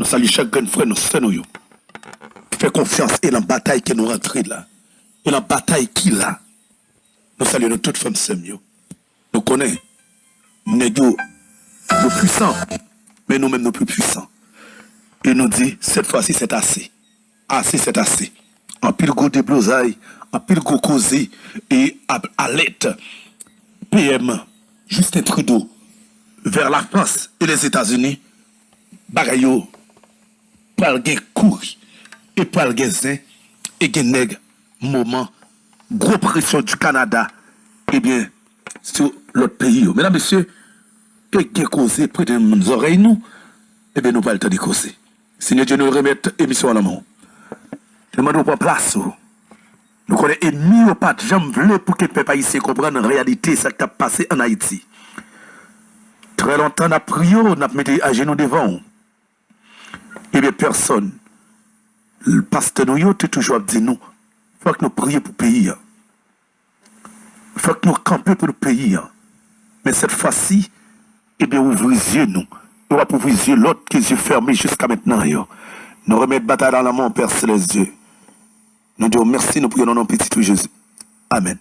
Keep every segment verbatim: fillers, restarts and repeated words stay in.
Salye chak grenn frè nou, sè nou yo. Fè konfyans e nan batay ke nou rantre la. E nan batay ki la. Nou salye nou tout, frè m, sè m yo. Nou konnen, nèg yo, yo pwisan, men nou menm nou pi pwisan. E nou di, cette fois-ci, c'est assez. Ase, c'est assez. Anpil gwo deblozay, anpil gwo koze, e ap alèt P M Justin Trudeau vers la France et les États-Unis, bagay yo pral gen kouri, e pral gen zen, e gen nèg moman, gwo presyon du Canada, ebyen, sou lòt peyi yo. Medam, mesye, e gen koze prete nan zòrèy nou, ebyen, nou pral tande koze. Senyè Dye, nou remèt emisyon an nan men w. Nou mande w pran plas ou. Nou konnen ènmi yo pa t janm vle pou ke pèp ayisyen konprann reyalite sa k t ap pase ann Ayiti. Trè lontan n ap priye w, n ap mete ajenou devan w. Ebyen, pèsòn, pastè nou yo te toujou ap di nou, fòk nou priye pou peyi a. Fòk nou kanpe pou nou peyi a. Men cette fois-ci, ebyen, ouvri zye nou. E w ap ouvri zye lòt ke zye fèmen jiska mentnan yo. Nou remèt batay la nan men w, Pè Selès Dye. Nou di w mèsi, nou priye nan non Pitit ou Jezi. Amèn.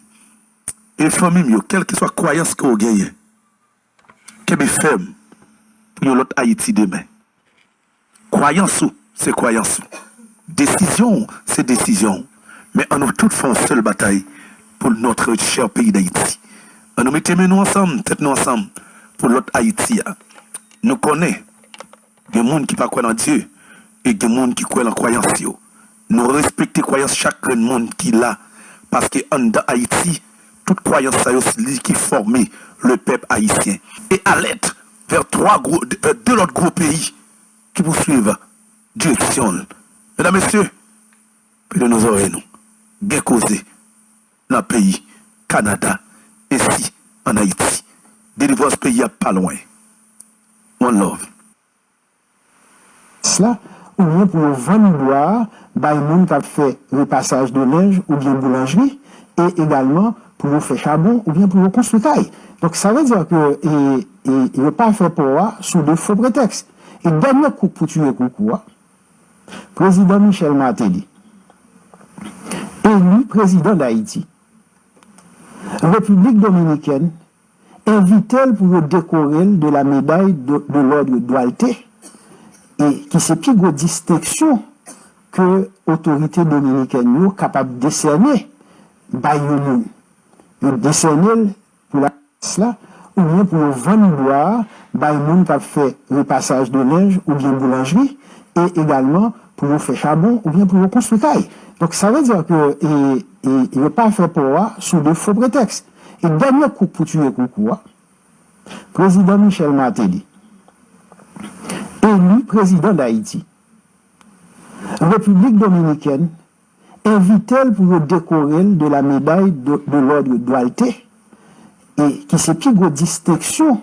E fanmi m yo, kèlkeswa kwayans ke w genyen, kenbe fèm pou yon lòt Ayiti demen. Kwayans ou, se kwayans ou. Desizyon w, se desizyon w. Men ann nou tout fè yon sèl batay pou notre cher pays d'Haïti. Ann nou mete men nou ansanm, tèt nou ansanm pou lòt Ayiti a. Nou konnen, gen moun ki pa kwè nan Dye, e gen moun ki kwè nan kwayans yo. Nou respekte kwayans chak grenn moun ki la, paske anndan Ayiti, tout kwayans sa yo, se li ki fòme le pèp ayisyen. E alèt vè twa gwo, vè de lòt gwo peyi ki pou swiv direksyon l. Medam, mesye, prete nou zòrèy nou. Gen koze nan peyi Kanada, ensi ann Ayiti. Delivrans peyi a pa lwen. One love. Sa, oubyen pou yo vann bwa a bay moun k ap fè repasaj de lenj oubyen boulanjri, e egalman pou yo fè chabon oubyen pou yo konstwi kay. Donk, sa vle di ke e, e, yo pa fè pò a sou de fo pretèks. E dènye kouk pou tiye koukou a, Prezidan Michel Martelly, eli prezidan Dayiti, Repiblik Dominikèn envite l pou yo dekore l de la médaille de, de l'ordre Duarte, e ki se pi gwo distenksyon ke otorite dominikèn yo kapab desène bay yon moun. Yo desène l pou la s la, oubyen pou yo vann bwa a bay moun k ap fè repasaj de lenj oubyen boulanjri, e egalman pou yo fè chabon oubyen pou yo konstwi kay. Donk, sa vle di ke e, e, yo pa fè pò a sou de fo pretèks. E dènye kouk pou tiye koukou a, Prezidan Michel Martelly, eli prezidan Dayiti, Repiblik Dominikèn envite l pou yo dekore l de la médaille de, de l'ordre Duarte, e ki se pi gwo distenksyon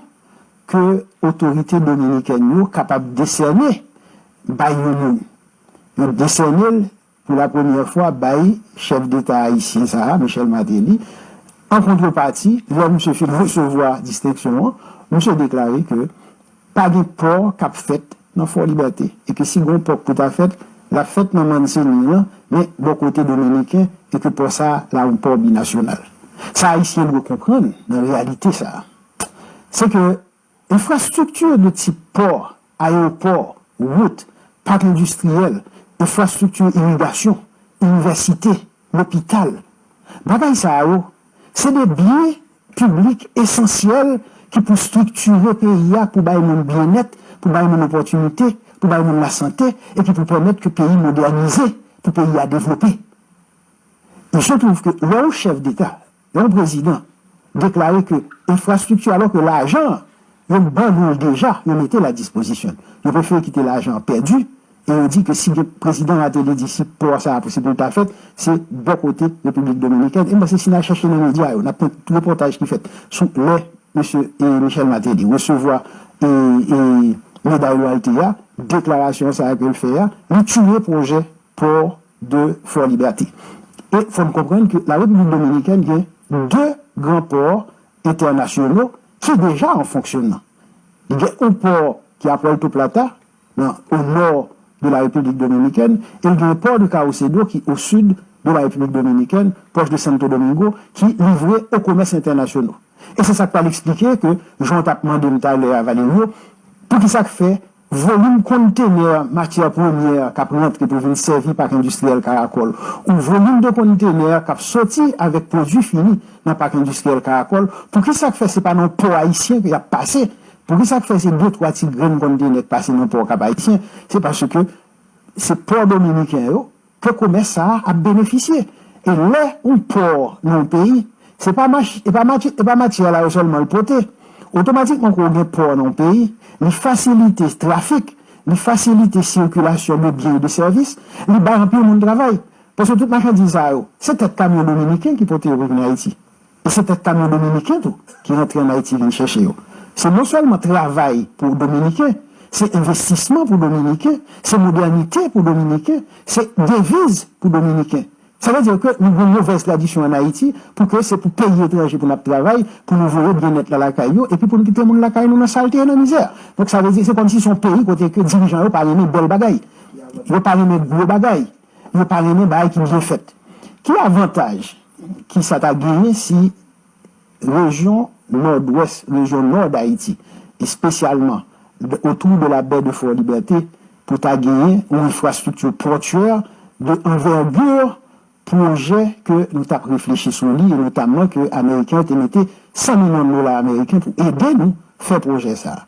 ke otorite dominikèn yo kapab desène bay yon moun. Yo desène l pou la premyè fwa bay chèf deta ayisyen sa a, Michel Martelly. An kontrepati, lè misye fin resevwa distenksyon an, misye deklare ke pa gen pò k ap fèt nan Fò Libète, e ke si gen yon pò k pou ta fèt, l ap fèt nan Manzanillo, men bò kote dominiken, e ke pò sa a la yon pò binasyonal. Sa Ayisyen dwe konprann nan reyalite sa a, se ke enfrastrikti de tip pò, ayewopò, wout, pak endistriyèl, enfrastrikti irigasyon, inivèsite, lopital, bagay sa yo, se de byen piblik esansyèl ki pou estriktire peyi a, pou bay moun byennèt, pou bay moun opòtinite, pou bay moun lasante, epi pou pèmèt ke peyi modènize, pou peyi a devlope. Il se trouve ke lè yon chèf deta, lè yon prezidan deklare ke enfrastrikti, alò ke lajan an, yo ban nou l deja, yo mete l a dispozisyon n. Yo prefere kite lajan an pèdi, e yo di ke si gen prezidan Martelly di si pò sa a se pou l ta fèt, se bò kote Repiblik Dominikèn. E m panse si n al chèche nan medya yo, n ap pran tout repòtaj ki fèt sou lè mesye e Michel Martelly resevwa e, e meday Duarte a, deklarasyon sa a ke l fè a, li tiye pwojè pò de Fò Libète. E fò n konprann ke la Repiblik Dominikèn gen de gran pò entènasyonal ki deja an fonksyonman. Li gen yon pò ki a Puerto Plata, nan, o nò de la République dominicaine, e l gen pò de Caucedo ki o sid de la République dominicaine, proche de Santo Domingo, ki livre o komès entènasyonal. E se sa k pral eksplike ke, jan w t ap mande m talè a, Valerio, poukisa k fè volim kontenè matyè premyè k ap rantre pou vin sèvi pak endistriyèl Karakòl, ou volim de kontenè k ap soti avèk pwodui fini nan pak endistriyèl Karakòl, poukisa k fè se pa nan pò ayisyen ke y ap pase? Poukisa k fè se de twa ti grenn kontenè k pase nan pò Kap Ayisyen? Se paske se pò dominiken yo ke komès sa a ap benefisye. E lè yon pò nan yon peyi, se pa mach, e pa mach, e pa matyè la yo sèlman l pote. Otomatikman, kan w gen pò nan yon peyi, li fasilite trafik, li fasilite sikilasyon de byen e de sèvis, li bay anpil moun travay. Paske tout machandiz sa yo, se tèt kamyon dominiken ki pote yo pou vin Ayiti. E se tèt kamyon dominiken tou ki rantre ann Ayiti vin chèche yo. Se non sèlman travay pou Dominiken, se envestisman pou Dominiken, se modènite pou Dominiken, se deviz pou Dominiken. Sa vle di ke nou gen yon movèz tradisyon ann Ayiti pou ke se pou peyi etranje pou n ap travay, pou nou voye byennèt la lakay yo, epi pou n kite moun lakay nou nan salte e nan mizè. Donk, sa vle di se kòmsi se yon peyi kote ke dirijan yo pa renmen bèl bagay. Yo pa renmen gwo bagay. Yo pa renmen bagay ki byen fèt. Ki avantaj ki sa ta genyen si rejyon Nòdwès, rejyon Nò Dayiti, espesyalman otou de la baie de Fort Liberté, pou ta genyen yon enfrastrikti pòtyè de anvègi pwojè ke nou t ap reflechi sou li, e notaman ke Ameriken yo te mete san milyon dola ameriken pou ede nou fè pwojè sa a.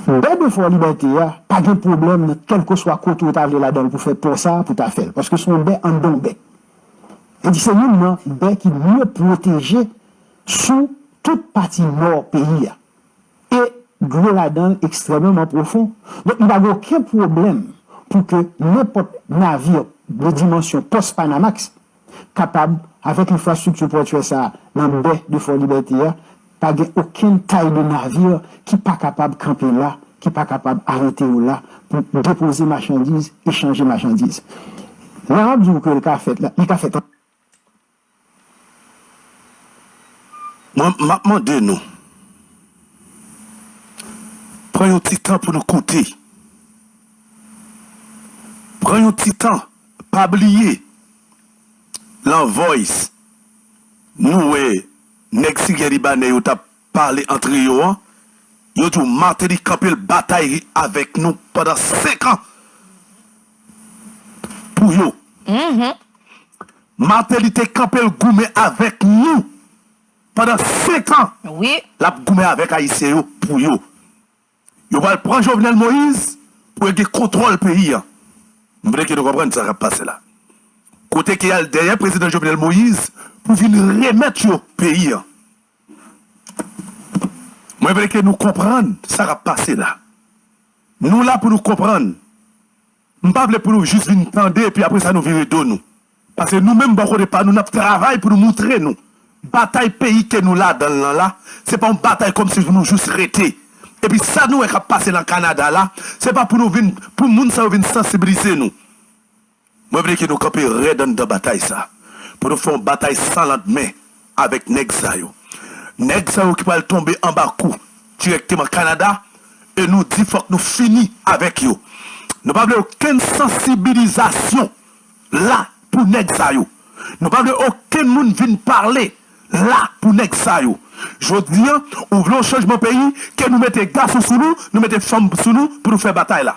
Bè de Fò Libète a pa gen pwoblèm nan kèlkeswa kote w ta vle ladan l pou fè pò sa a, pou ta fè l, paske se yon bè anndan yon bè. E di se youn nan bè ki mye pwoteje sou tout pati nò peyi a. E dlo ladan l ekstrèmeman pwofon. Donk, li pa gen okenn pwoblèm pou ke nenpòt navir de dimansyon pòs Panamax kapab, avèk enfrastrikti pòtyè sa a nan bè de Fò Libète a, pa gen okenn tay de navir ki pa kapab kanpe la, ki pa kapab arete yo la pou depoze machandiz, echanje machandiz. Lè m ap di w ke l ka fèt la, li ka fèt an Mwen, m ap mande nou, pran yon ti tan pou nou koute. Pran yon ti tan, pa bliye. Lan Voice, nou wè nèg Siryen Libanè yo t ap pale antre yo an. Yo di w Martelly kanpe l batay avèk nou pandan senk an pou yo. Martelly te kanpe l goumen avèk nou pandan senk an. Wi. L ap goumen avèk Ayisyen yo pou yo. Yo pral pran Jovenel Moïse pou yo gen kontwòl peyi an. M vle ke nou konprann sa k ap pase la. Kote ke y al dèyè prezidan Jovenel Moïse pou vin remèt yo peyi an. Mwen vle ke nou konprann sa k ap pase la. Nou la pou nou konprann. M pa vle pou nou jis vin tande epi apre sa nou vire do nou. Paske nou menm bò kote pa nou, n ap travay pou nou moutre nou. Batay peyi ke nou ladan l lan la, se pa yon batay kòmsi pou nou jis rete. Epi sa nou wè k ap pase nan Kanada la, se pa pou nou vin, pou moun sa yo vin sansibilize nou. Mwen vle ke nou kanpe rèd anndan batay sa, pou nou fè yon batay san landmen avèk nèg sa yo. Nèg sa yo ki pral tonbe anba kou dirèkteman Kanada, e nou di fòk nou fini avèk yo. Nou pa vle okenn sansibilizasyon la pou nèg sa yo. Nou pa vle okenn moun vin pale la pou nèg sa yo. Jodi a, ou vle yon chanjman peyi, ke nou mete gason sou nou, nou mete fanm sou nou pou nou fè batay la.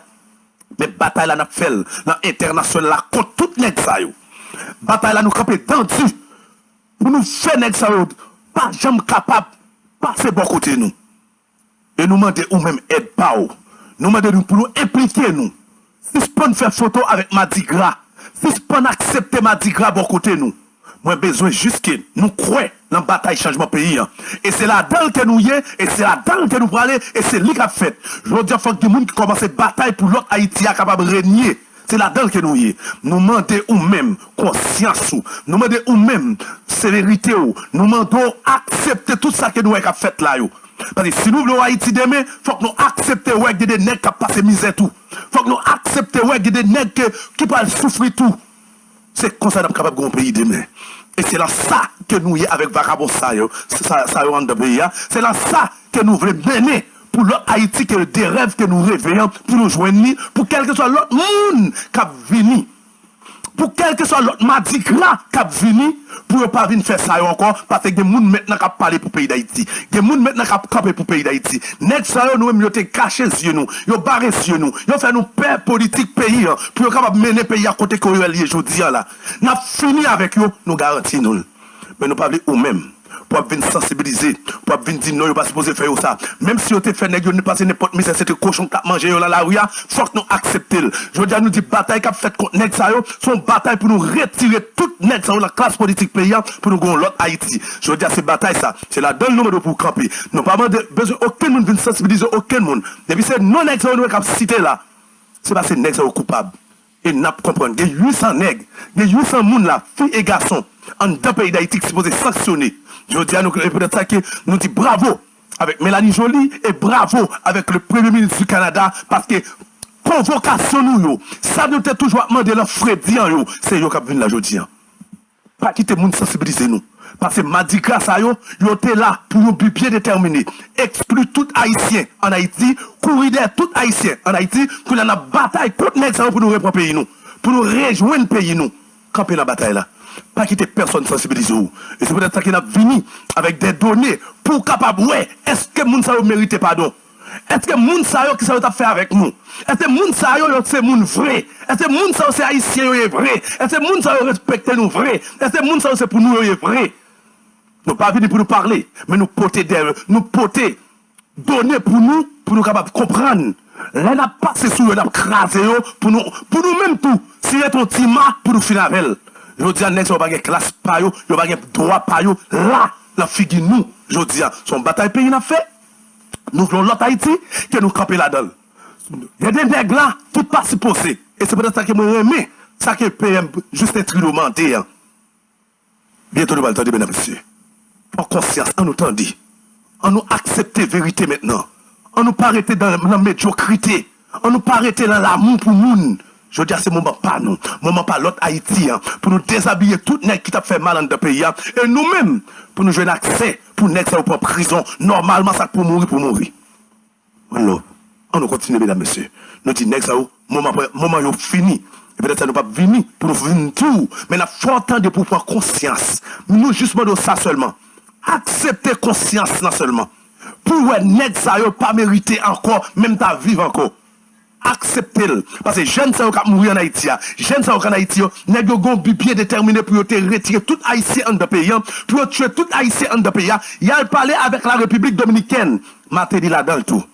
Men batay la n ap fè l nan entènasyonal la kont tout nèg sa yo. Batay la nou kanpe dan di pou nou fè nèg sa yo pa janm kapab pase bò kote nou. E nou mande ou menm èd pa w. Nou mande nou pou nou enplike nou. Sispann fè foto avèk madigra. Sispann aksepte madigra bò kote nou. Mwen bezwen jis ke nou kwè nan batay chanjman peyi an. E se ladan l ke nou ye, e se ladan l ke nou prale, e se li k ap fèt. Jodi a, fòk gen moun ki kòmanse batay pou lòt Ayiti a kapab renye. Se ladan l ke nou ye. Nou mande ou menm konsyans ou. Nou mande ou menm severite w. Nou mande w aksepte tout sa ke nou wè k ap fèt la yo. Paske si nou vle yon Ayiti demen, fòk nou aksepte wè gen de nèg k ap pase mizè tou. Fòk nou aksepte wè gen de nèg ke, ki pral soufri tou. Se konsa n ap kapab gen yon peyi demen. E se lan sa ke nou ye avèk vakabon sa yo, sa, sa yo anndan peyi a. Se lan sa ke nou vle mennen pou lòt Ayiti ke de rèv ke nou reve an, pou nou jwenn li, pou kèlkeswa lòt moun k ap vini, pou kèlkeswa lòt madigra k ap vini, pou yo pa vin fè sa yo ankò, paske gen moun mentnan k ap pale pou peyi Dayiti. Gen moun mentnan k ap kanpe pou peyi Dayiti. Nèg sa yo, nou menm, yo te kache zye nou, yo bare zye nou, yo fè nou pè politik peyi an, pou yo kapab mennen peyi a kote ke yo ye jodi a la. N ap fini avèk yo, nou garanti nou l. Men nou pa vle ou menm pou ap vin sansibilize, pou ap vin di non, yo pa sipoze fè yo sa. Menm si yo te fè nèg yo pase nenpòt mizè, se te kochon k t ap manje yo nan lari a, fòk nou aksepte l. Jodi a nou di batay k ap fèt kont nèg sa yo, se yon batay pou nou retire tout nèg sa yo nan klas politik peyi a, pou nou gen yon lòt Ayiti. Jodi a se batay sa, se ladan l nou mande w pou w kanpe. Nou pa mande, bezwen okenn moun vin sansibilize okenn moun. Depi se non nèg sa yo nou wè k ap site la, se paske nèg sa yo koupab. E n ap konprann, gen uit san nèg, gen uit san moun la, fi e gason, anndan peyi Dayiti ki sipoze sanksyone. Jodi a, nou, e poutèt sa ke nou di bravo avèk Melanie Joly e bravo avèk le premye minis du Canada, paske konvokasyon nou yo, sa nou te toujou ap mande lan fredi an yo, se yo k ap vin la jodi a. Pa kite moun sansibilize nou. Paske madigra sa yo, yo te la pou yon bi byen detèmine. Ekskli tout Ayisyen ann Ayiti, kouri dèyè tout Ayisyen ann Ayiti, kounye a n ap batay kont nèg sa yo pou nou repran peyi nou, pou nou rejwenn peyi nou. Kanpe nan batay la. Pa kite pèsonn sansibilize w. E se poutèt sa ke n ap vini avèk de done pou w kapab wè èske moun sa yo merite padon. Èske moun sa yo, kisa yo t ap fè avèk nou? Èske moun sa yo, yo se moun vre? Èske moun sa yo se Ayisyen yo ye vre? Èske moun sa yo respekte nou vre? Èske moun sa yo se pou nou yo ye vre? Nou pa vini pou nou pale, men nou pote dèyè, nou pote done pou nou, pou nou kapab konprann. Lè n ap pase sou yo, n ap kraze yo, pou nou, pou nou menm tou, si rete yon ti ma, pou nou fin avè l. Jodi a, nèg sa yo pa gen klas pa yo, yo pa gen dwa pa yo, la, nan figi nou. Jodi a, se yon batay peyi n ap fè. Nou vle yon lòt Ayiti, ke nou kanpe ladan l. Gen de nèg la, tout pa sipoze. E se poutèt sa ke mwen renmen sa ke P M Justin Trudeau mande an. Byento nou pral tande, medam, mesye. Pran konsyans, ann nou tande. Ann nou aksepte verite mentnan. Ann nou pa rete nan, nan medyokrite. Ann nou pa rete nan lamou pou moun. Jodi a se moman pa nou, moman pa lòt Ayiti an, pou nou dezabiye tout nèg ki t ap fè mal anndan peyi a, e nou menm, pou nou jwenn aksè pou nèg sa yo pran prizon. Nòmalman, sa k pou mouri, pou mouri. One love. Ann nou kontinye, medam, mesye. Nou di nèg sa yo, moman, moman yo fini. E petèt sa nou p ap vini pou nou vin di w, men n ap fè w tande pou w pran konsyans. Nou jis mande w sa sèlman. Aksepte konsyans lan sèlman. Pou w wè nèg sa yo pa merite ankò, menm ta viv ankò. Aksepte l. Paske jèn sa yo k ap mouri ann Ayiti a, jèn sa yo k ann Ayiti yo, nèg yo gen yon bi byen detèmine pou yo te retire tout Ayisyen anndan peyi a, pou yo tiye tout Ayisyen anndan peyi a. Y al pale avèk la Repiblik Dominikèn. Martelly ladan l tou.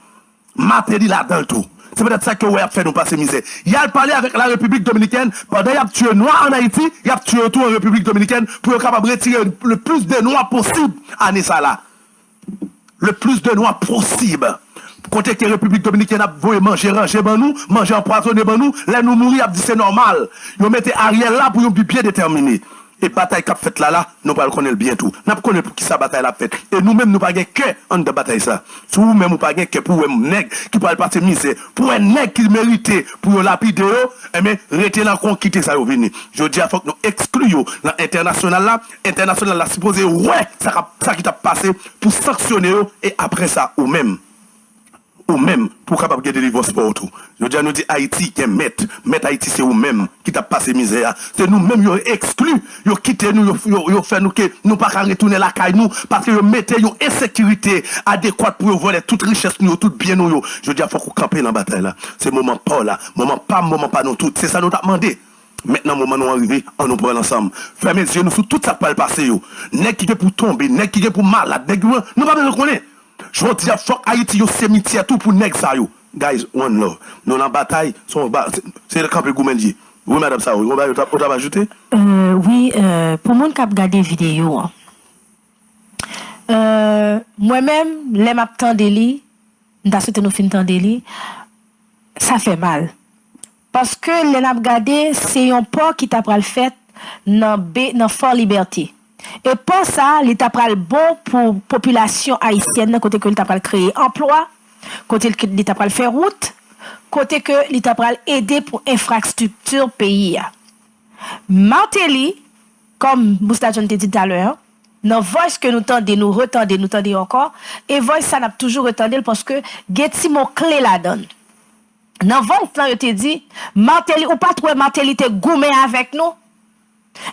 Martelly ladan l tou. Se petèt sa ke w wè y ap fè nou pase mizè. Y al pale avèk la Repiblik Dominikèn, pandan y ap tiye nwa ann Ayiti, y ap tiye yo tou an Repiblik Dominikèn pou yo kapab retire le plis de nwa posib ane sa la. Le plis de nwa posib. Kote ke Repiblik Dominikèn ap voye manje ranje ban nou, manje anpwazonnen ban nou, lè nou mouri, y ap di se nòmal. Yo mete Ariel la pou yon bi byen detèmine. E batay k ap fèt la la, nou pral konnen l byen tou. N ap konnen poukisa batay la ap fèt. E nou menm, nou pa gen kè anndan batay sa. Si ou menm ou pa gen kè pou wè nèg ki pral pase mizè, pou wè nèg ki merite pou yo lapide yo, enben, rete nan kon, kite sa yo vini. Jodi a, fòk nou ekskli yo nan entènasyonal la. Entènasyonal la sipoze wè sa k ap, sa ki t ap pase pou sanksyone yo, e apre sa, ou menm. Ou menm, pou w kapab gen delivrans pa w tou. Jodi a, nou di Ayiti gen mèt. Mèt Ayiti se ou menm ki t ap pase mizè a. Se nou menm yo ekskli, yo kite nou, yo, yo, yo fè nou ke nou pa ka retounen lakay nou, paske yo mete yon ensekirite adekwat pou yo vòlè tout richès nou yo, tout byen nou yo. Jodi a, fòk ou kanpe nan batay la. Se moman pa w la, moman pa m, moman pa nou tout. Se sa nou t ap mande. Mentnan moman nou an rive, ann nou pran l ansanm. Fèmen zye nou sou tout sa k pral pase yo. Nèg ki gen pou tonbe, nèg ki gen pou malad, nèg ki pou, nou pa bezwen konnen. Jodi a, fòk Ayiti yon simityè tou pou nèg sa yo. Guys, one love. Nou nan batay, se yon ba-, se, se kanpe goumen l ye. Wi, madanm Saori, ou gen yon bagay ou t ap, ou t ap ajoute? Euh, wi, euh, pou moun k ap gade videyo an, euh, mwen menm, lè m ap tande li, m ta swete nou fin tande li, sa fè mal. Paske lè n ap gade, se yon pò ki ta pral fèt nan be, nan Fò Libète. E pò sa, li ta pral bon pou popilasyon ayisyèn nan, kote ke li ta pral kreye anplwa, kote ke li ta pral fè wout, kote ke li ta pral ede pou enfrastrikti peyi a. Martelly, kòm Busta John te di talè a, Nan voice ke nou tande, nou retande, nou tande ankò, e voice sa n ap toujou retande l paske gen ti mo kle ladan l. Nan voice lan, yo te di, Martelly, ou pa t wè Martelly te goumen avèk nou?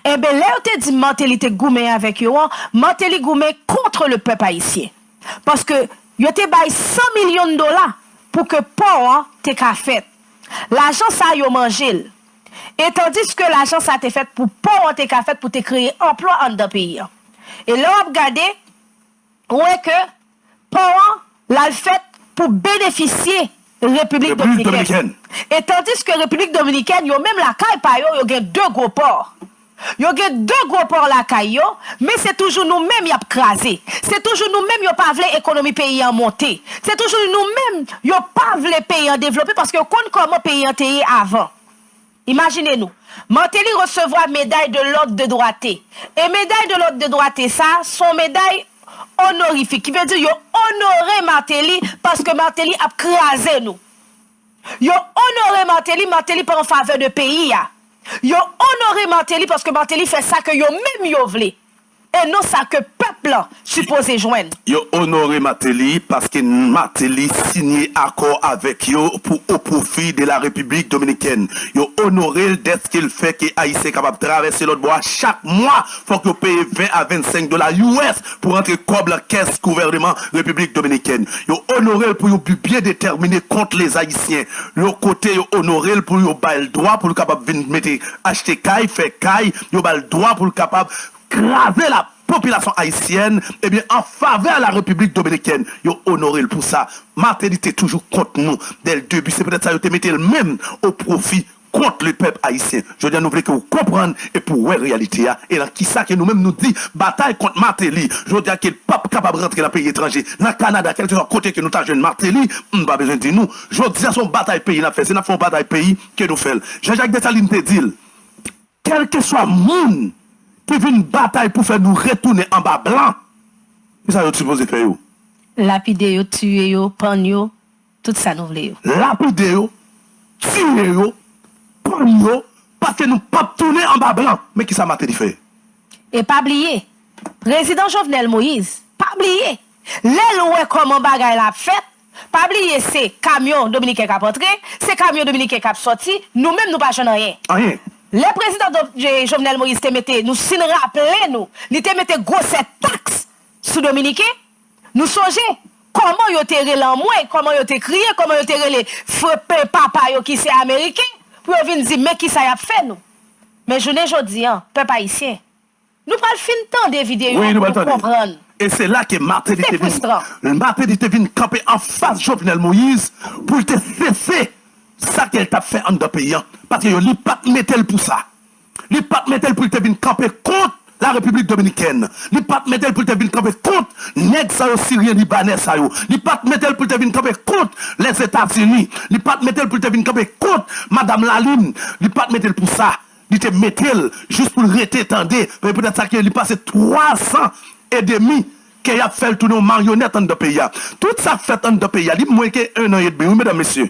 Enben, lè yo te di Martelly te goumen avèk yo an, Martelly goumen contre le peuple haïtien. Paske yo te bay san milyon dola pou ke pò an te ka fèt. Lajan sa yo manje l. E tandis ke lajan sa te fèt pou pò an te ka fèt pou te kreye anplwa anndan peyi an. E lè w ap gade, ou wè ke pò an l al fèt pou benefisye Repiblik Repiblik Dominikèn. Dominikèn. E tandis ke Repiblik Dominikèn, yo menm lakay pa yo, yo gen de gwo pò. Yo gen de gwo pò lakay yo, men se toujou nou menm y ap kraze. Se toujou nou menm yo pa vle ekonomi peyi an monte. Se toujou nou menm yo pa vle peyi an devlope paske yo konn kòman peyi an te ye avan. Imajine nou, Martelly resevwa meday de lòd de dwate. E meday de lòd de dwate sa, se yon meday onorifik, ki vle di yo onore Martelly paske Martelly ap kraze nou. Yo onore Martelly, Martelly pa an favè de peyi a. Yo onore Martelly paske Martelly fè sa ke yo menm yo vle, e non sa ke pèp lan sipoze jwenn. Yo onore Martelly paske Martelly sinye akò avèk yo pou o pwofi de la Repiblik Dominikèn. Yo onore l dèske l fè ke Ayisyen kapab travèse lòt bò a chak mwa. Fòk yo peye ven a vennsenk dola U S pou rantre kòb lan kès gouvèneman Repiblik Dominikèn. Yo onore l pou yon bi byen detèmine kont lèzayisyen. Yon kote yo onore l pou yo ba l dwa pou l kapab vin mete achte kay, fè kay, yo ba l dwa pou l kapab kraze la popilasyon ayisyèn, ebyen, an favè la Repiblik Dominikèn. Yo onore l pou sa. Martelly te toujou kont nou dès le début. Se poutèt sa yo te mete l menm o pwofi kont le pèp ayisyen. Jodi a, nou vle ke w konprann e pou w wè reyalite a. E nan kisa ke nou menm nou di, batay kont Martelly, jodi a ke l p ap kapab rantre nan peyi etranje, nan Kanada, kèlkeswa kote ke nou ta jwenn Martelly, m pa bezwen di nou. Jodi a, se yon batay peyi n ap fè. Si n ap fè yon batay peyi, ke nou fè l. Jean-Jacques Dessalines te di l, kèlkeswa moun ki vin batay pou fè nou retounen anba blan, kisa yo t sipoze fè yo? Lapide yo, tiye yo, pann yo, tout sa nou vle yo. Lapide yo, tiye yo, pann yo, paske nou p ap tounen anba blan. Men kisa Martelly fè? E pa bliye, Prezidan Jovenel Moïse, pa bliye, lè l wè kòman bagay la ap fèt, pa bliye se kamyon dominiken k ap antre, se kamyon dominiken k ap sòti, nou menm nou pa jwenn anyen. Anyen. Lè Prezidan Do- Je- Jovenel Moïse te mete, nou si n raple nou, li te mete gwosè taks sou dominiken, nou sonje kòman yo te rele anmwey, kòman yo te kriye, kòman yo te rele fre- pe- papa yo ki se ameriken, pou yo vin di men kisa y ap fè nou. Men jounen jodi a, pèp ayisyen, nou pral fin tande videyo a pou nou konprann. Wi, nou pral tande. E se la ke Martelly te vin, Martelly te vin kanpe anfas Jovenel Moïse pou l te sese sa ke l t ap fè anndan peyi a. Paske yo, li pa t mete l pou sa. Li pa t mete l pou l te vin kanpe kont la Repiblik Dominikèn. Li pa t mete l pou l te vin kanpe kont nèg sa yo, Siryen, Libanè sa yo. Li pa t mete l pou l te vin kanpe kont Lèzetazini. Li pa t mete l pou l te vin kanpe kont Madanm Lalin. Li pa t mete l pou sa. Li te mete l jis pou l rete tande. E poutèt sa ke li pase twa zan edmi ke y ap fè l tounen yon maryonèt anndan peyi a. Tout sa k fèt anndan peyi a, li mwens ke en an edmi, wi, medam, mesye.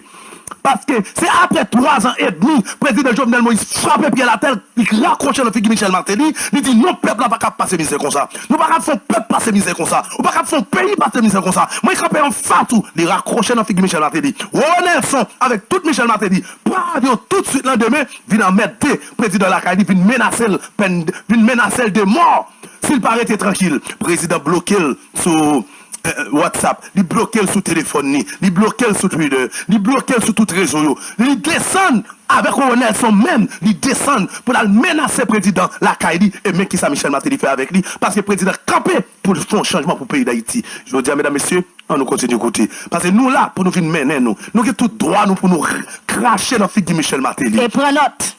Paske se apre twa zan edmi, Prezidan Jovenel Moïse frape pye l atè, li rakwoche nan figi Michel Martelly, li di, non, pèp la pa ka pase mizè konsa. Nou pa ka fè yon pèp pase mizè konsa. Ou pa ka fè yon peyi pase mizè konsa. Mwen kanpe anfas ou. Li rakwoche nan figi Michel Martelly. Roro Nelson avèk tout Michel Martelly pran avyon toutswit landemen, vin anmède prezidan lakay li, vin menase l, pèn, vin menase l de mò si l pa rete trankil. Prezidan bloke l sou, eh, WhatsApp, li bloke l sou telefòn li, li bloke l sou Twitter, li bloke l sou tout rezo yo. Li desann avèk Roro Nelson menm, li desann pou l al menase prezidan lakay li. E men kisa Michel Martelly fè avèk li, paske prezidan kanpe pou l fè yon chanjman pou peyi Dayiti. Jodi a, medam, mesye, ann nou kontinye koute. Paske nou la pou nou vin mennen nou. Nou gen tout dwa nou pou nou krache nan figi Michel Martelly. E pran nòt.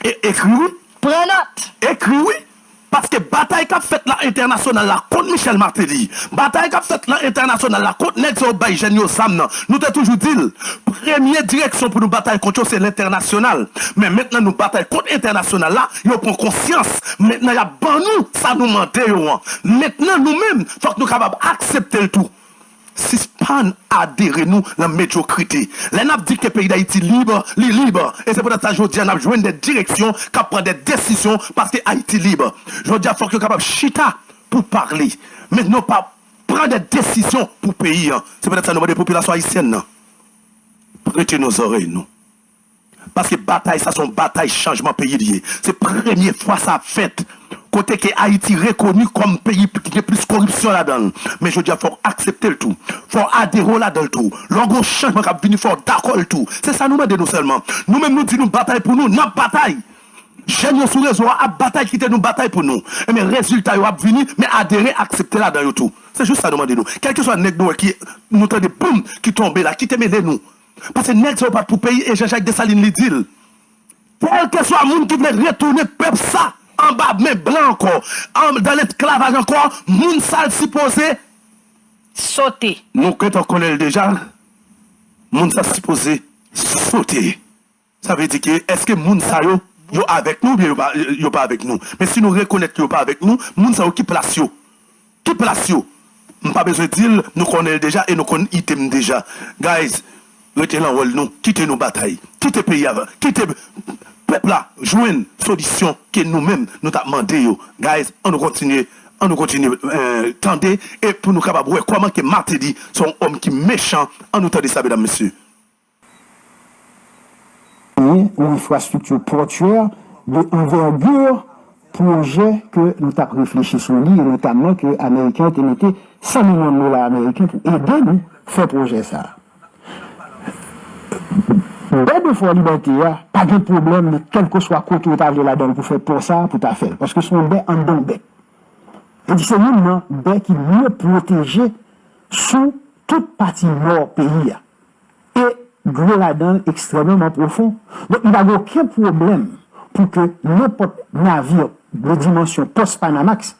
E ekri wi. Pran nòt. Ekri wi. Paske batay k ap fèt la entènasyonal la kont Michel Martelly, batay k ap fèt la entènasyonal la kont nèg sa yo bay jèn yo zam nan, nou te toujou di l, premye direksyon pou nou batay kont yo se lentènasyonal. Men mentnan nou batay kont entènasyonal la, yo pran konsyans. Mentnan y ap ban nou sa nou mande yo an. Mentnan nou menm, fòk nou kapab aksepte l tou. Sispann adere nou nan medyokrite. Lè n ap di ke peyi Dayiti lib, li lib. E se poutèt sa jodi a n ap jwenn de direksyon k ap pran de desizyon paske Ayiti lib. Jodi a fòk yo kapab chita pour parler, mais non pas prendre des décisions pour pays, hein. Se poutèt sa nou mande popilasyon ayisyèn nan, prete nou zòrèy nou. Paske batay sa se yon batay chanjman peyi li ye. Se premye fwa sa ap fèt. Kote ke Ayiti rekoni kòm peyi ki gen plis koripsyon ladan l. Men jodi a, fò w aksepte l tou. Fò w adere w ladan l tou. Lè w gen yon chanjman k ap vini, fò w dakò l tou. Se sa nou mande nou sèlman. Nou menm nou di nou batay pou nou, n ap batay. Jèn yo sou rezo a ap batay, kite nou batay pou nou. Enben, rezilta yo ap vini, men adere, aksepte ladan yo tou. Se jis sa nou mande nou. Kèlkeswa nèg nou wè ki nou tande boum, ki tonbe la, kite mele nou. Paske nèg sa yo pa t pou peyi, e Jean-Jacques Dessalines li di l, kèlkeswa moun ki vle retounen pèp sa anba men blan ankò, an, dan lesklavaj ankò, moun sa l sipoze sote. Nou gentan konnen l deja, moun sa sipoze sote. Sa vle di ke èske moun sa yo, yo avèk nou oubyen yo pa, yo pa avèk nou? Men si nou rekonèt ke yo pa avèk nou, moun sa yo ki plas yo? Ki plas yo? M pa bezwen di l, nou konnen l deja e nou konn ide m deja. Guys, rete nan wòl nou, kite nou batay, kite peyi a, kite pèp la jwenn solisyon ke nou menm nou t ap mande yo. Guys, ann nou kontinye, ann nou kontinye, eh, tande e pou nou kapab wè kòman ke Martelly se yon òm ki mechan. Ann nou tande sa, medam, mesye. Yon enfrastrikti pòtyè de anvègi pwojè ke nou t ap reflechi sou li, e notaman ke Ameriken yo te mete san milyon dola ameriken pou ede nou fè pwojè sa a. Bè de Fò Libète a pa gen pwoblèm de kèlkeswa kote w ta vle ladan l pou fè pò sa a pou ta fè l, paske se yon bè anndan yon bè. E di se youn nan bè ki mye pwoteje sou tout pati nò peyi a. E dlo ladan l ekstrèmeman pwofon. Donk, li pa gen okenn pwoblèm pou ke nenpòt navir de dimansyon pòs Panamax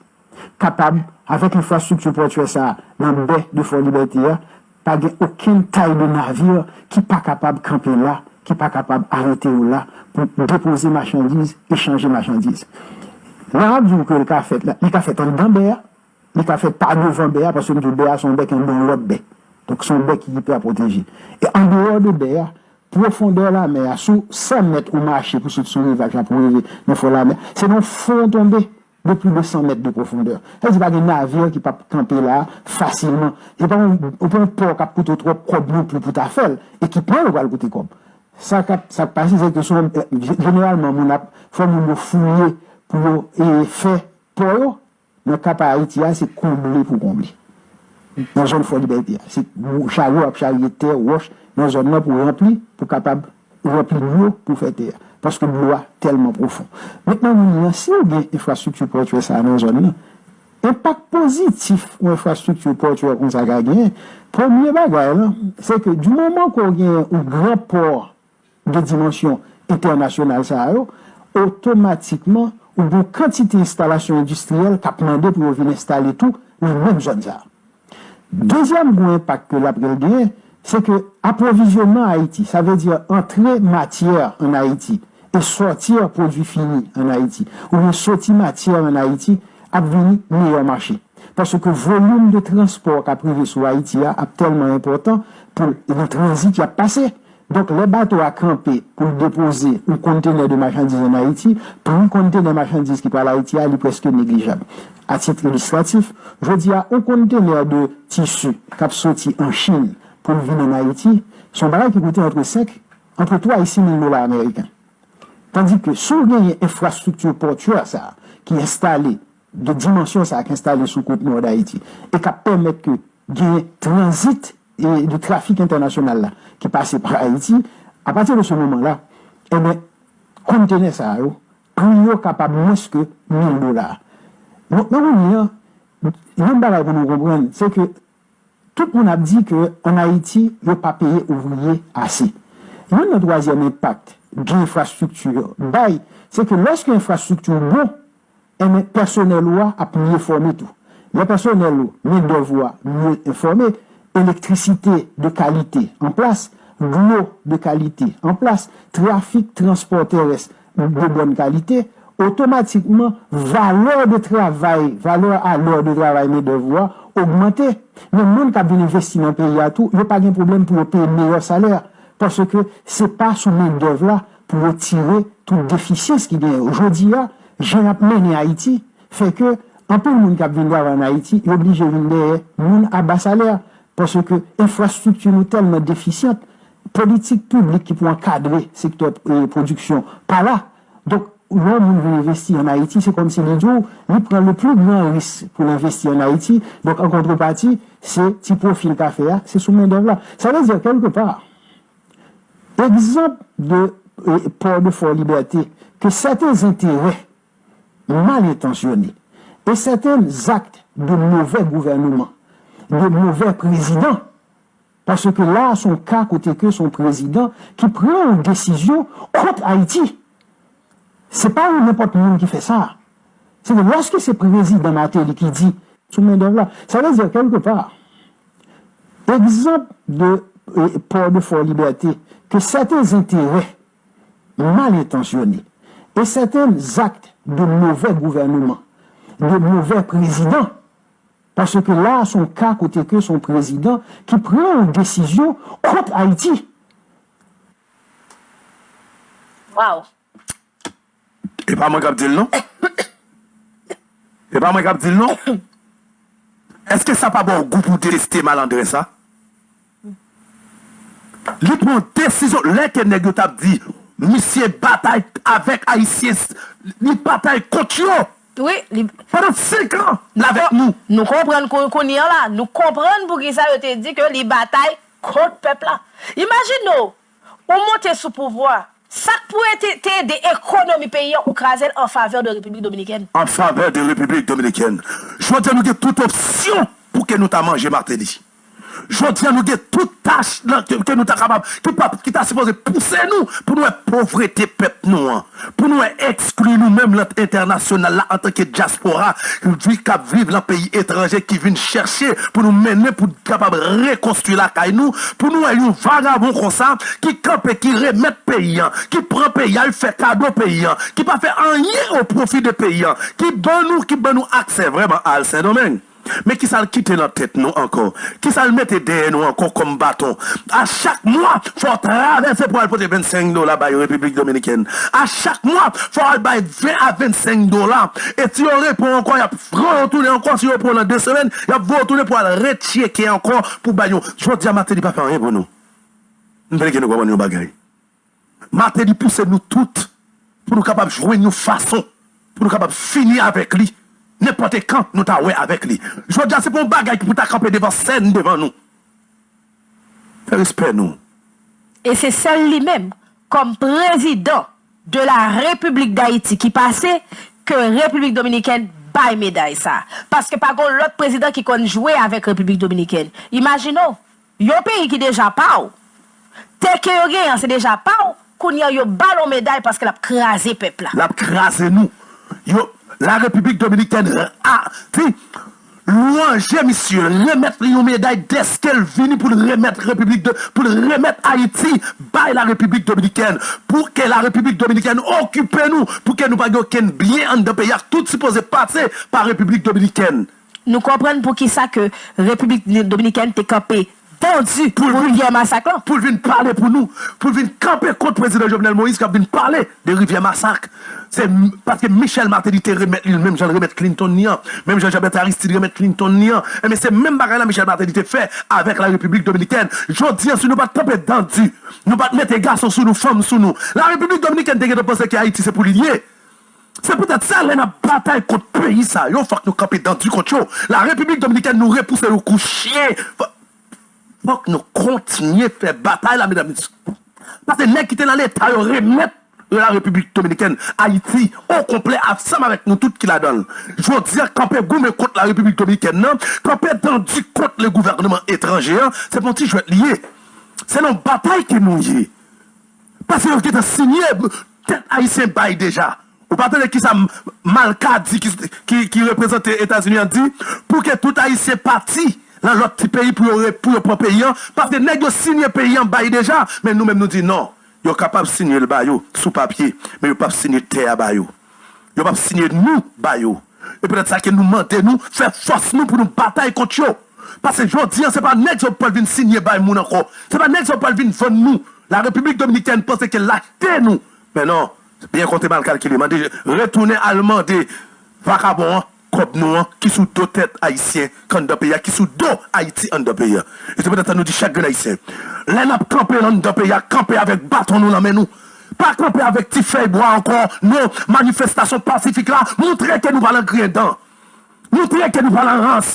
kapab, avèk enfrastrikti pòtyè sa a nan bè de Fò Libète a, pa gen okenn tay de navir ki pa kapab kanpe la, ki pa kapab arete yo la pou depoze machandiz, echanje machandiz. Lè m ap di w ke l ka fèt la, li ka fèt anndan bè a, li ka fèt pa devan bè a, paske m di w bè a se yon bè ki anndan yon lòt bè. Donk, se yon bè ki ipa pwoteje. E andeyò de bè a, pwofondè lamè a, sou san mèt ou mache pou sot sou rivaj la pou rive nan fon lamè, se nan fon w tonbe de plis de san mèt de pwofondè. Sa vle di pa gen navir ki p ap kanpe la a fasilman. E pa yon, ou pa yon pò k ap koute w twòp kòb non plis pou ta fè l. Ekipman yo pral koute kòb. Sa k ap, sa k pase, se ke se yon, jeneralman, moun ap, fò moun yo fouye pou yo, e, fè pò yo. Nan ka pa Ayiti a, se konble pou konble. Nan zòn Fò Libète a, se gwo charyo ap charye tè, wòch nan zòn nan pou ranpli, pou kapab ranpli dlo pou fè tè a. Paske dlo a tèlman pwofon. Mentnan, moun nan, si w gen enfrastrikti pòtyè sa a nan zòn nan, enpak pozitif yon enfrastrikti pòtyè konsa ka genyen, premye bagay lan, se ke di moman ke w gen yon gran pò de dimansyon entènasyonal sa yo, otomatikman, ou gen yon kantite enstalasyon endistriyèl k ap mande pou yo vin enstale tou nan menm zòn sa a. Dezyèm gwo enpak ke l ap pral genyen, se ke apwovizyonnman Ayiti, sa vle di antre matyè ann Ayiti e sòti pwodui fini ann Ayiti, oubyen soti matyè ann Ayiti, ap vini meyè mache. Paske volim de transpò k ap rive sou Ayiti a ap tèlman enpòtan pou l, nan tranzit y ap pase. Donk, lè bato a kanpe pou l depoze yon kontenè de machandiz ann Ayiti, pri kontenè machandiz ki pral Ayiti a, li prèske neglijab. A tit ilistratif, jodi a, yon kontenè de tisi k ap soti an Chin pou l vin ann Ayiti, se yon bagay ki koute antre senk, antre twa e sis mil dola ameriken. Tandike, si w genyen enfrastrikti pòtyè sa a ki enstale, de dimansyon sa a ki enstale sou kot nò d Ayiti, e k ap pèmèt ke genyen tranzit e de trafik entènasyonal la ki pase pa Ayiti, apati de se moman la, enben, kontenè sa yo, pri yo kapab mwens ke mil dola. Donk, nan moman an, yon bagay pou nou konprann, se ke tout moun ap di ke ann Ayiti, yo pa peye ouvriye ase. Youn nan twazyèm enpak gen enfrastrikti bay, se ke lòske enfrastrikti bon, enben, pèsonèl ou a ap mye fòme tou. Lè pèsonèl ou, mendèv ou a mye enfòme, elektrisite de kalite an plas, dlo de kalite an plas, trafik transpò tèrès de bòn kalite, otomatikman, valè de travay, valè a lè de travay mendèv ou a ogmante. Men moun k ap vin envesti nan peyi a tou, yo pa gen pwoblèm pou yo peye meyè salè. Paske se pa sou mendèv la pou yo tire tout defisyans ki genyen yo. Jodi a, jan y ap mennen Ayiti, fè ke Anpil moun k ap vin travay ann Ayiti, yo blije vin dèyè moun a ba salè. Paske enfrastrikti nou tèlman defisyant, politik piblik ki pou ankadre sektè, eh, pwodiksyon pa la. Donk, lè yon moun vin envesti ann Ayiti, se kòmsi li di w, li pran le plus grand risque pou l envesti ann Ayiti. Donk, an kontrepati, se ti pwofi l ka fè a, se sou mendèv la. Sa vle di, kèlkepa, egzanp de, eh, port de Fort Liberté, ke sèten enterè mal entansyone e sèten zak de movè gouvènman, de movè prezidan, paske la a se yon ka kote ke se yon prezidan ki pran yon desizyon kont Ayiti. Se pa yon nenpòt moun ki fè sa. Se ke lòske se prezidan Martelly ki di sou mendèv la, sa vle di, kèlkepa, egzanp de, eh, port de Fort Liberté, ke sèten enterè mal entansyone e sèten zak de movè gouvènman, de movè prezidan, paske la a se yon ka kote ke se yon prezidan ki pran yon desizyon kont Ayiti. Waw. E pa mwen k ap di l non. E pa mwen k ap di l non. Èske sa pa ba w gou pou w deteste malandren sa? Li pran desizyon lè ke nèg yo t ap di misye batay avèk Ayisyen, li batay kont yo. Wi, li. Pandan senk an, l avèk nou. Nou konprann kou- kounye a la, nou konprann poukisa yo te di ke li batay kont pèp la. Imajine w, ou monte sou pouvwa, sa k pou ede, te ede ekonomi peyi an, ou kraze l an favè de Repiblik Dominikèn. An favè de Repiblik Dominikèn. Jodi a nou gen tout opsyon pou ke nou ta manje Martelly. Jodi a nou gen tout tach nan, ke, ke nou ta kapab, ki, pa, ki ta sipoze pouse nou pou nou wè povrete pèp nou an, pou nou wè ekskli nou menm nan entènasyonal la antanke dyaspora ki vi- k ap viv nan peyi etranje ki vin chèche pou nou mennen pou kapab rekonstwi lakay nou, pou nou wè yon vagabon konsa ki kanpe, ki remèt peyi an, ki pran peyi a, ki fè kado peyi an, ki pa fè anyen o pwofi de peyi an, ki ban nou, ki ban nou aksè vrèman a al Sendomeng. Men kisa l kite nan tèt nou ankò? Kisa l mete dèyè nou ankò kòm baton? A chak mwa, fò w travèse pou al pote vennsenk dola bay Repiblik Dominikèn. A chak mwa, fò w al bay ven a vennsenk dola. E si yo reponn ankò, y ap voye w tounen ankò. Si yo reponn nan de semèn, y ap voye w tounen pou al retcheke ankò pou bay yon. Jodi a, Martelly pa fè anyen pou nou. M vle ke nou konprann yon bagay. Martelly pouse nou tout pou nou kapab jwenn yon fason pou nou kapab fini avèk li. Nenpòt kan nou ta wè avèk li. Jodi a, se pa yon bagay ki pou ta kanpe devan sèn devan nou. Fè respè nou. E se sèl li menm, kòm prezidan de la Repiblik Dayiti ki pase, ke Repiblik Dominikèn bay meday sa. Paske pa gen lòt prezidan ki konn jwe avèk Repiblik Dominikèn. Imajine w, yon peyi ki deja pa w, tè ke yo genyen an se deja pa w, kounye a yo ba l yon meday paske l ap kraze pèp la. L ap kraze nou. Yo, la Repiblik Dominikèn a, ti, lwanje misye, remèt li yon meday dèske l vini pou l remèt Repiblik de, pou l remèt Ayiti bay la Repiblik Dominikèn, pou ke la Repiblik Dominikèn okipe nou, pou ke nou pa gen okenn byen anndan peyi a, tout sipoze pase pa Repiblik Dominikèn. Nou konprann poukisa ke Repiblik Dominikèn te kanpe dan di pou rivyè masak lan. Pou l vin pale pou nou, pou l vin kanpe kont prezidan Jovenel Moïse k ap vin pale de rivyè masak. Se paske Michel Martelly te remèt li l menm jan l remèt Clinton li an, menm jan Jean Bertrand Aristide remèt Clinton li an. Ebyen se menm bagay la Michel Martelly te fè avèk la Repiblik Dominikèn. Jodi a si nou pa t kanpe dan di, nou pa t mete gason sou nou, fanm sou nou, la Repiblik Dominikèn te gentan panse ke Ayiti se pou li ye. Se poutèt sa lè n ap batay kont peyi sa yo, fòk nou kanpe dan di kont yo. La Repiblik Dominikèn nou repouse yo kou chen. Fòk nou kontinye fè batay la medam. Paske nèg ki te nan leta yo remèt la Repiblik Dominikèn Ayiti o konplè ansanm avèk nou tout ki ladan l. Jodi a kanpe goumen kont la Repiblik Dominikèn nan, kanpe dan di kont le gouvènman etranje an, se pa yon ti jwèt li ye. Se nan batay ke nou ye. Paske yo gentan sinye tèt ayisyen bay deja. Ou pa tande kisa Malka di ki reprezante Etazini an di pou ke tout ayisyen pati nan lòt ti peyi pou yo pran peyi an, paske nèg yo sinye peyi an bay deja, men nou menm nou di non, yo kapab sinye l ba yo sou papye, men yo p ap sinye tè a ba yo. Yo p ap sinye nou ba yo. E poutèt sa ke nou mande nou fè fòs nou pou nou batay kont yo. Paske jodi a se pa nèg sa yo pral vin sinye bay moun ankò. Se pa nèg sa yo pral vin vann nou. La Repiblik Dominikèn panse ke l achte nou. Men non, byen konte mal kalkile. Mande, retounen al mande vakabon an kòb nou an ki sou do tèt Ayisyen k anndan peyi a, ki sou do Ayiti anndan peyi a. E se poutèt sa nou di chak grenn Ayisyen, lè n ap kanpe anndan peyi a, kanpe avèk baton nou nan men nou. Pa kanpe avèk ti fèy bwa ankò, non. Manifestasyon pasifik la, montre ke nou pa nan griyen dan. Montre ke nou pa nan rans.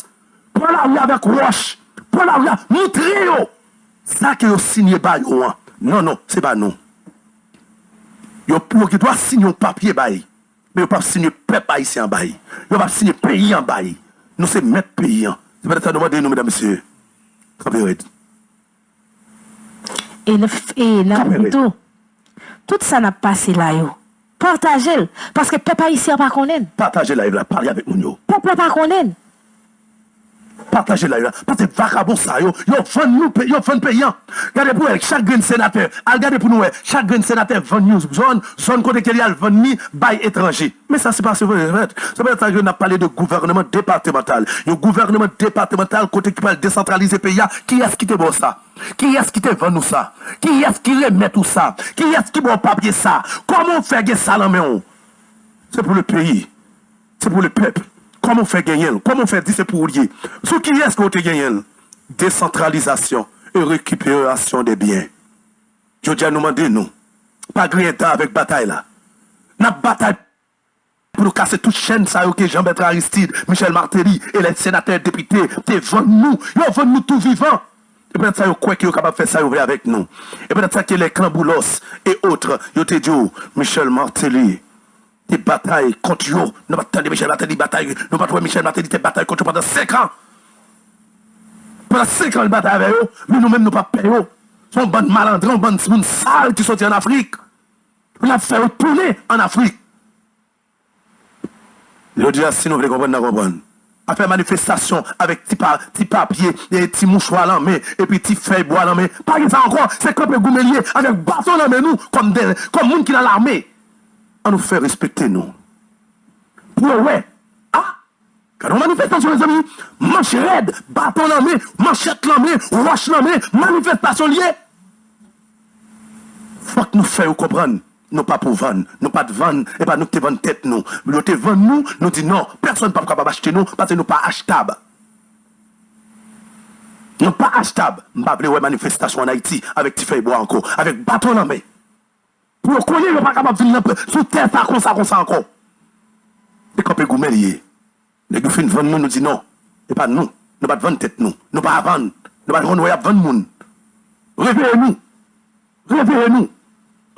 Pran lari avèk wòch. Pran lari a, montre yo sa ke yo siyen ba yo an. Non, non, se pa nou. Yo, yo gen dwa siyen yon papye bay, men yo p ap siyen pèp ayisyen an bay. Yo p ap siyen peyi an bay. Nou se mèt peyi an. Se poutèt sa nou mande nou, medam, mesye, kanpe rèd. E l ap, e l ap di tou, tout sa n ap pase la yo, pataje l, paske pèp ayisyen an pa konnen n. Pataje live la, pale avèk moun yo. Pèp la pa konnen n. Pataje live la, paske vakabon sa yo, yo vann nou, pe- yo vann peyi an. Gade pou wè, chak grenn senatè, al gade pou nou wè, chak grenn senatè vann yon zòn, zòn kote ke li al vann li bay etranje. Men sa se pa se vre, se poutèt sa ke n ap pale de gouvènman depatèmantal. Yon gouvènman depatèmantal kote ki pral desantralize peyi a. Kiyès ki te ba w sa? Kiyès ki te vann ou sa? Kiyès ki remèt ou sa? Kiyès ki ba w papye sa? Kòman w fè gen sa nan men w? Se pou le peyi. Se pou le pèp. Kòman w fè genyen l? Kòman w fè di se pou ou l ye? Sou kiyès ke w te genyen l? Desantralizasyon e rekipirasyon de byen. Jodi a nou mande nou, pa griyen dan avèk batay la. N ap batay pou nou kase tout chèn sa yo ke Jean Bertrand Aristide, Michel Martelly e lè senatè, depite te vann nou. Yo vann nou tou vivan. E poutèt sa yo kwè ke yo kapab fè sa yo vle avèk nou. E poutèt sa ke les clans Boulos et autres, yo te di w, Michel Martelly te batay kont yo. Nou pa t tande Michel Martelly batay, nou pa t wè Michel Martelly te batay kont yo pandan senk an. Pandan senk an, li batay avè yo, men nou menm nou pa pè yo. Se yon bann malandren, yon bann moun sal ki soti ann Afrik. N ap fè yo tounen ann Afrik. Jodi a, si nou vle konprann, n a konprann. Afè manifestasyon avèk ti pa, ti papye, e ti mouchwa nan men, epi ti fèy bwa nan men. Pa gen sa ankò, se kanpe goumen l ye, avèk baton nan men nou, kòm de, kòm moun ki nan lame. Ann nou fè respekte nou. Pou yo wè, a, gade yon manifestasyon, mezanmi, manch rèd, baton nan men, manchèt nan men, wòch nan men, manifestasyon l ye. Fòk nou fè yo konprann, nou pa pou vann, nou pa t vann, e pa nou ki te vann tèt nou. Yo te vann nou, nou di non, pèsonn p ap kapab achte nou, paske nou pa achtab. Nou pa achtab. M pa vle wè manifestasyon ann Ayiti avèk ti fèy bwa ankò, avèk baton nan men. Pou yo konnen yo pa kapab vin nan, sou tè sa konsa, konsa ankò. Se kanpe goumen li ye. Nèg yo fin vann nou, nou di non. E pa nou. Nou pa t vann tèt nou. Nou pa vann. Nou pa t konn wè y ap vann moun. Reveye nou. Reveye nou.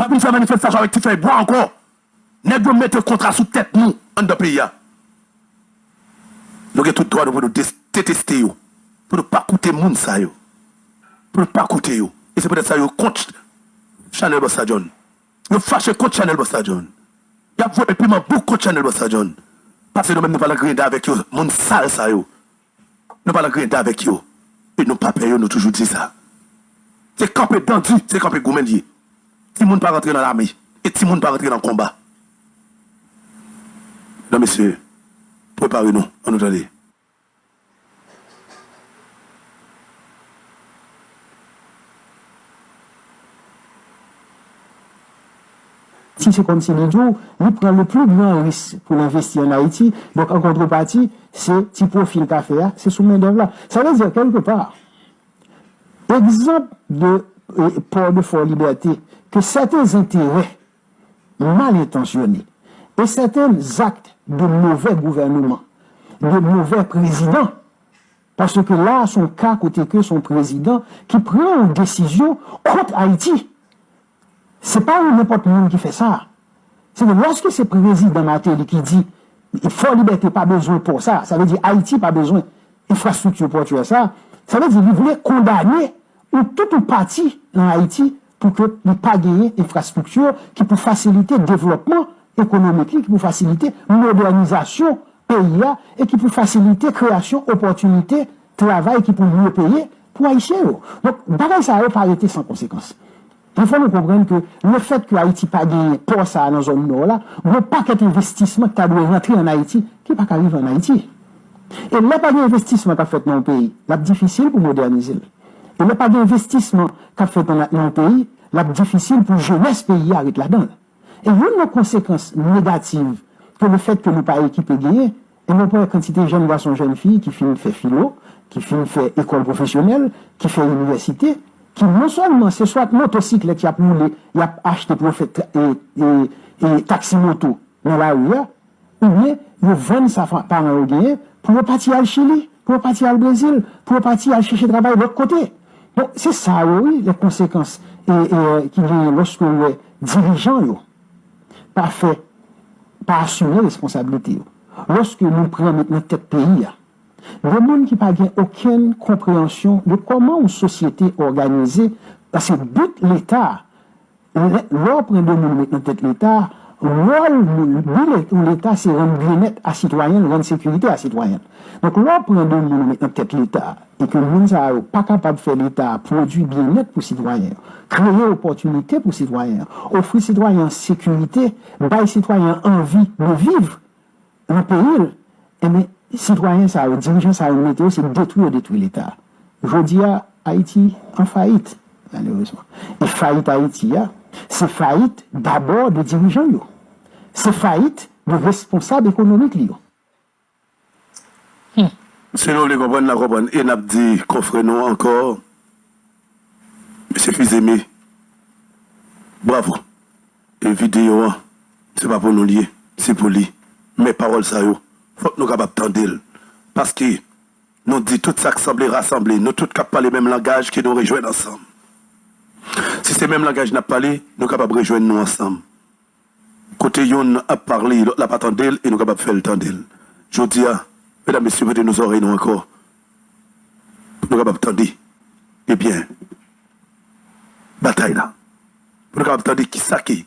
Pa vin fè manifestasyon avèk ti fèy bwa ankò. Nèg yo mete kontra sou tèt nou anndan peyi a. Nou gen tout dwa nou pou nou des- deteste yo. Pou nou pa koute moun sa yo. Pou nou pa koute yo. E se poutèt sa yo kont Chanèl Busta John. Yo fache kont Chanèl Busta John. Y ap voye piman bouk kont Chanèl Busta John. Paske nou menm nou pa nan griyen dan avèk yo, moun sal sa yo. Nou pa nan griyen dan avèk yo. E nou pa pè yo, nou toujou di sa. Se kanpe dan di, se kanpe goumen l ye. Timoun pa rantre nan lame. E timoun pa rantre nan konba. Medam, mesye, prepare nou. Ann nou tande. Si se kòmsi li di w, li pran le plus grand risque pou l envesti ann Ayiti, donk an kontrepati, se ti pwofi l ka fè a, se sou mendèv la. Sa vle di, kèlkepa, egzanp de, eh, port de Fort Liberté, ke sèten enterè mal entansyone e sèten zak de movè gouvènman, de movè prezidan, paske la, se yon ka kote ke se yon prezidan ki pran yon desizyon kont Ayiti. Se pa yon nenpòt moun ki fè sa. Se ke lòske se prezidan Martelly ki di, Fò Libète pa bezwen pò sa, sa vle di Ayiti pa bezwen enfrastrikti pòtyè sa, sa vle di li vle kondane yon tout yon pati nan Ayiti pou ke li pa genyen enfrastrikti ki pou fasilite devlòpman ekonomik li, ki pou fasilite modènizasyon peyi a e ki pou fasilite kreyasyon opòtinite travay ki pou mye peye pou Ayisyen yo. Donk, bagay sa yo pa rete san konsekans. Fò nou konprann ke lefèt ke Ayiti pa genyen pò sa a nan zòn nò la, gon pakèt envestisman ki ta dwe rantre ann Ayiti, ki pa ka rive ann Ayiti. E lè pa gen envestisman k ap fèt nan yon peyi, l ap difisil pou modènize l. E lè pa gen envestisman k ap fèt nan, nan yon peyi, l ap difisil pou jenès peyi a ret ladan l. E youn nan konsekans negatif ke lefèt ke nou pa ekipe genyen, E mwen wè kantite jèn gason, jèn fi ki fin fè filo, ki fin fè ekòl pwofesyonèl, ki fè inivèsite, ki non sèlman se swat motosiklèt y ap woule, y ap achte pou yo fè tra- e, e, e taksi moto nan lari a, oubyen yo vann sa fa- paran yo genyen pou yo pati al Chili, pou yo pati al Brezil, pou yo pati al chèche travay lòt kote. Donk, se sa yo, wi, lè konsekans e, e, ki genyen lòske w wè dirijan yo pa fè, pa asime responsablite yo. Lòske nou pran met nan tèt peyi a de moun ki pa gen okenn konpreyansyon de kòman yon sosyete òganize, paske but Leta, lè lè w pran de moun ou met nan tèt Leta, wòl moun, bi Leta se rann byennèt a sitwayen l, rann sekirite a sitwayen l. Donk, lè w pran de moun ou met nan tèt Leta, e ke moun sa yo pa kapab fè Leta pwodui byennèt pou sitwayen yo, kreye opòtinite pou sitwayen yo, ofri sitwayen an sekirite, bay sitwayen an anvi de viv nan peyi l, enben, sitwayen sa yo, dirijan sa yo mete yo, se detwi yo detwi Leta. Jodi a, Ayiti an fayit, malerezman. E fayit Ayiti a, se fayit dabò de dirijan l yo. Se fayit de responsab ekonomik li yo. Si nou vle konprann, n a konprann. E n ap di konfrè nou an ankò, mesye Fils-Aimé, bravo. E videyo an, se pa pou nou l ye, se pou li. Men pawòl sa yo, fòk nou kapab tande l. Paske nou di tout sa k sanble rasanble, nou tout k ap pale menm langaj, ke nou rejwenn ansanm. Si se menm langaj n ap pale, nou kapab rejwenn nou ansanm. Kote yonn ap pale, lòt la pa tande l, e nou kapab fè l tande l. Jodi a, medam, mesye, prete nou zòrèy nou ankò, pou nou kapab tande, ebyen, batay la. Pou nou kapab tande kisa ke